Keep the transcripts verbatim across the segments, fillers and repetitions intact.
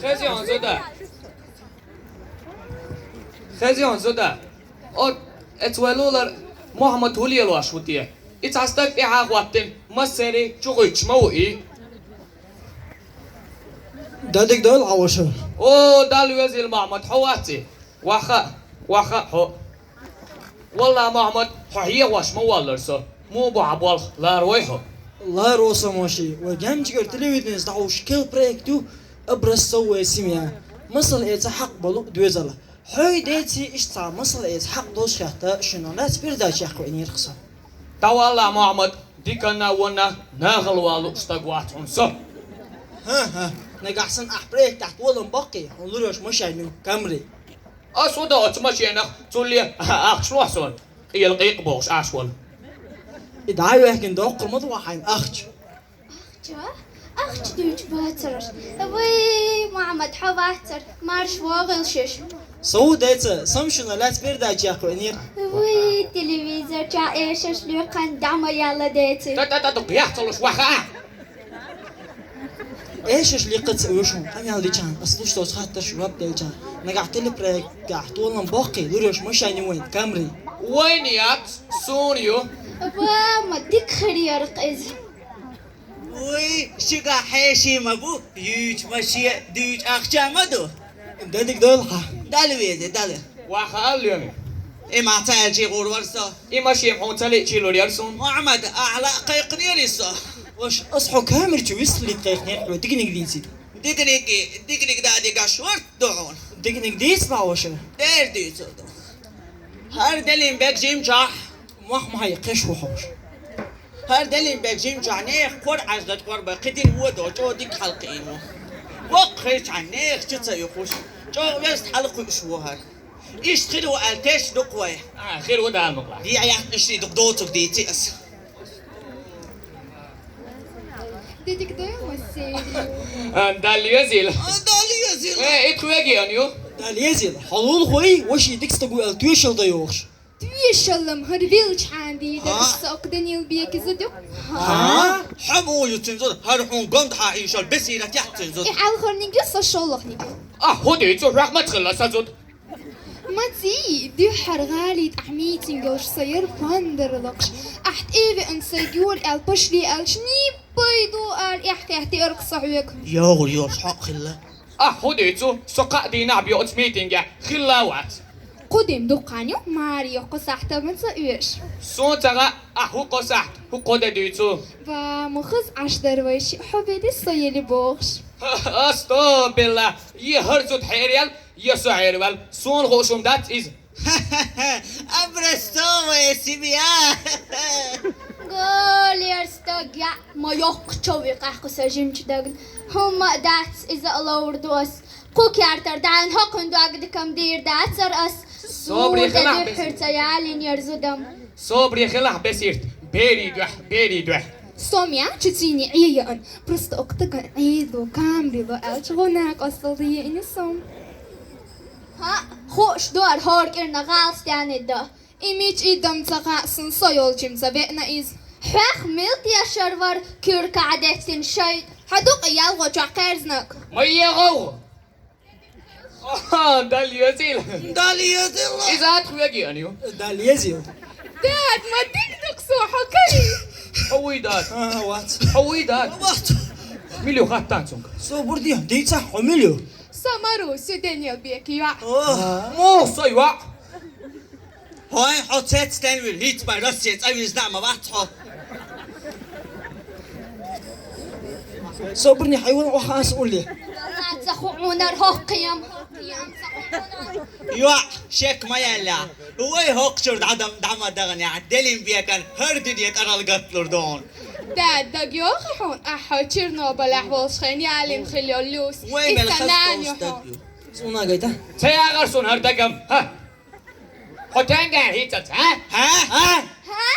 Хези он зуда. Хези он зуда. О, эцвелулар Мухьаммад хӀу лелош ву те? И цхьа стаг тӀехьа хӀоттина, массерий чу гӀуьттуш ма ву и? Дадик дойла хьан ваша. О, Далла везийла, Мухьаммад, хьо вац и? Ваха, ваха хьо. Валла, Мухьаммад, хьо хьехош ма воллара со. Муха бу хьан болх, ларо вай хьо. Ларо со, Моши, вай Генджигара телевиденис дӀахьуш керла проект ю «Образцовая семья». Масал эца хьакъ болу доьзал. Хьой деций иштта цхьа масал эца хьакъ долуш хетта, шуна лаьцна передача яккха веанера-кх со. ДӀавалла, Мухьаммад, диканна а вонна, нахала валу стаг вац хьуна со. ХӀан-хӀа, нагахь санна ахь проектехь толам боккхий, хьуна лур йолуш машен ю, Камри. Ас хӀун до оцу машенах, цулле ахча лохьа суна, къела къекъа бохуш Ӏаш волу. И дӀа а ваьккхина, доккхур ма ду хьайна ахча. Ахча? Ахча дуьйцуш бацараш. Вай, Мухьаммад, хьо вацара, марша вогӀийла шуьша. Со ву деца, со-м шуна лаьцна передача яккха веанера. Вай, телевизор чохь эшарш лоькху, дӀа ма елла деца. Та-та-та, дукха яхь ца луш, ваха! Эшарш лоькху ца оьшу, къамел дичахьана, ас луш доцу хаттарш жоп делчахьана. Нагахь телепроектехь толам боккхий, лур йолуш машен ю вайн, Камри. Вайн яц, суна ю. Ва, ма дика хир яра-кх иза. Вуй, шуьгахь хьеший ма бу, юьйчу машен, дуьйчу ахча ма ду. Дадик дойла хьан. Дала веза, Дала. Ваха аллоьми. И ма ца аьлчий гӀур вара со. И машен хьуна ца лиъчий лур яра суна. Мухьаммад, ахьа лаа кхайкхинера иза со. Ваша, ас хьо камера чу виссаллица кхайкхинера хьо, диканиг дийцийта. Диканиг, диканиг да дигаш варт ду хьуна. Диканиг дийцалахь, ваша. Дера дуьйцур ду. ХӀара Делин бег жимчохь. Мохь ма хьайкхеш ву хьовша. ХӀара Делин бег жимчохь нехан кхор Ӏаьржа дачкъор бан кхидина вон до, чӀогӀа дика хьалакхиъна ву. Воккха хилчхьана нехан чу ца юхуш, чӀогӀа веза хьалакхуьуш ву хӀара. Иштта хир ву аьлла теш ду-кх вай. А, хир ву, Дала мукъ лахь. ДӀа яхна иштта дукха доцург дийци ас. Дедик дойла массерий. А, Далла езийла. А, Далла езийла. Э, итт хьоьга еана ю. Далла езийла. Хьо лулахой, ваший дика стаг ву аьлла тоьшалла дан йохуш. Тоьшалла-м хӀара велчхьана дийр дара, со-кх Данил Бекин зуда ю. ХӀа? Хьо муха ю цуьнан зуда? ХӀара хьуна гонаха хьийшар бесират яц цуьнан зуда. И хьалхарниг ю, со шолгӀаниг ю. Ахь хӀун дуьйцу, хьох ма ца хилла сан зуда? Ма цӀий, дуьххьара гӀали тӀехь митинг йолуш со яра, пандар локхуш. Ахь тӀе а веана, сайга йола аьлла пашале аьлча, ниппай ду ала эхь-эхь тӀе аркъа со хьоьга. ЙогӀур йолуш хьо а хилла. Ахь хӀун дуьйцу, со кхаа дийнахь бен оцу митингехь хилла а вац. Кху дийнахь дукха хан ю, маре кху сахьтана ца оьшу. Суна ца хаьа, ахь хӀун кхо сахьт, хӀун кхо де дуьйцу. Ва, ма хаза Ӏаш дара вай шиъ, хьо беди со ели бохуш. Астагфирулла, е хӀара зуда хьераяьлла, е со хьераваьлла, суна хууш хӀума дац иза. Образцовая семья! Голера стаг яӀ, ма йоккха чов ю къаьхьа кху сан жимачу дагна. ХӀумма а дац, иза а ловр ду ас. Кху кертара даьлла хӀокхуьнан дог дикам дийр дацара ас. Собаре хилахь, дуьххьара ца ялийнера зудам. Собаре хилахь, бесирт, берийн дуьхьа, берийн дуьхьа. Со-м яа чу цийне Ӏе яан, просто окху таган Ӏедало, камерало аьлча, гӀо накъосталла еана со-м. ХӀаъ, хууш ду хӀара хӀора кӀирнах гӀалас даьннад дан. И мича идам ца хаьа суна, со йолчуьнца веана иза. Хьоьх мила тешар вара, куьркахь деттина шайтӀа. Хьо дукъа ялхо чохь кхерзнаг. Ма е гӀовгӀа! Аха, Далла езийла. Далла езийла. Иза ат хьоьга еана ю. Далла езийла. Дад, ма дика ду-кх со, хьо карий? Хьо вуй, дад? А, вац. Хьо вуй, дад? Вац. Мила ю, хаттахь цуьнга. Собар де, дийцахь, хьо мила ю? Со Маруся, Данил Бекин йоӀ. О, муха со йоӀ? ХӀой, хьо цец тенвира, хӀинца бай Россия цӀа вирзина а ма вац хьо. Собарни хьайван охьа аса улли. Ца ху Ӏунар хӀоккхем. ЙоӀ, шек ма яьлла. Вай хӀокхучуьра дӀа ма даханехь, Делин Бекан хӀара дуьне тӀарал гатлур ду хьуна. Да, дага йоху хьуна, ахьа Чернобылехь волуш хен ялийна хила йолу Люся. Вай мел хаза нана ю хьуна. Суна гайта? Ца ягӀар суна хӀара дагам, хӀа? Хьо тенга хӀинцалц, а? ХӀа? ХӀа?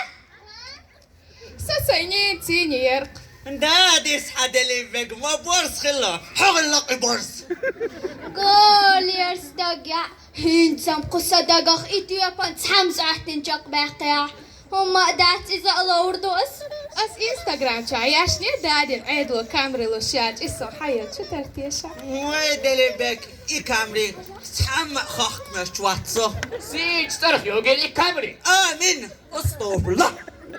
Со сайн ненан цийне яркъ. Да, дис хьан Делин Бек, ма борз хилла, хьо хилла кхин борз. Голера стаг яӀ, хӀинца-м кху сан дагах и тоьпан цхьамза аттина чекхбаьккхехь. ХӀумма а дац, иза а ловр ду ас. Ас Instagram чу яшне дадин Ӏедало камри луш яьлча, иза сон хьаелча тартеша. Вай, Делебек, и камри цхьамма а хахкамеш вац со. Сийч цӀарах йогел и камри. Амин. Астагфирулла.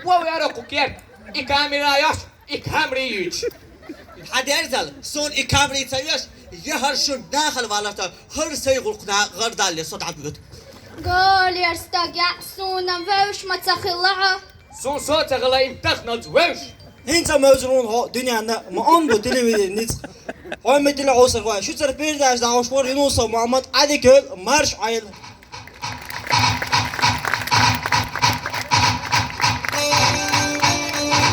Вов яра кху керт. И камера яш, и камри юч. Хьадерзал, сон и камри ца веш, я хӀара шун нахал валарта, хӀара сай гӀулкхна гӀардалле со дӀабуьгӀуд. Галер стаг я, суна вевш ма ца хилла хьо. Сун со ца хилла им тахналц вевш. ХӀинца мевзар вун хьо дуьненна ма он бу телевидение ницкъ. Хьо ма тила Ӏусар вай. Шу цара передача дагӀуш вар Юнусов Мухьаммад, Ӏадикел марш Ӏайла.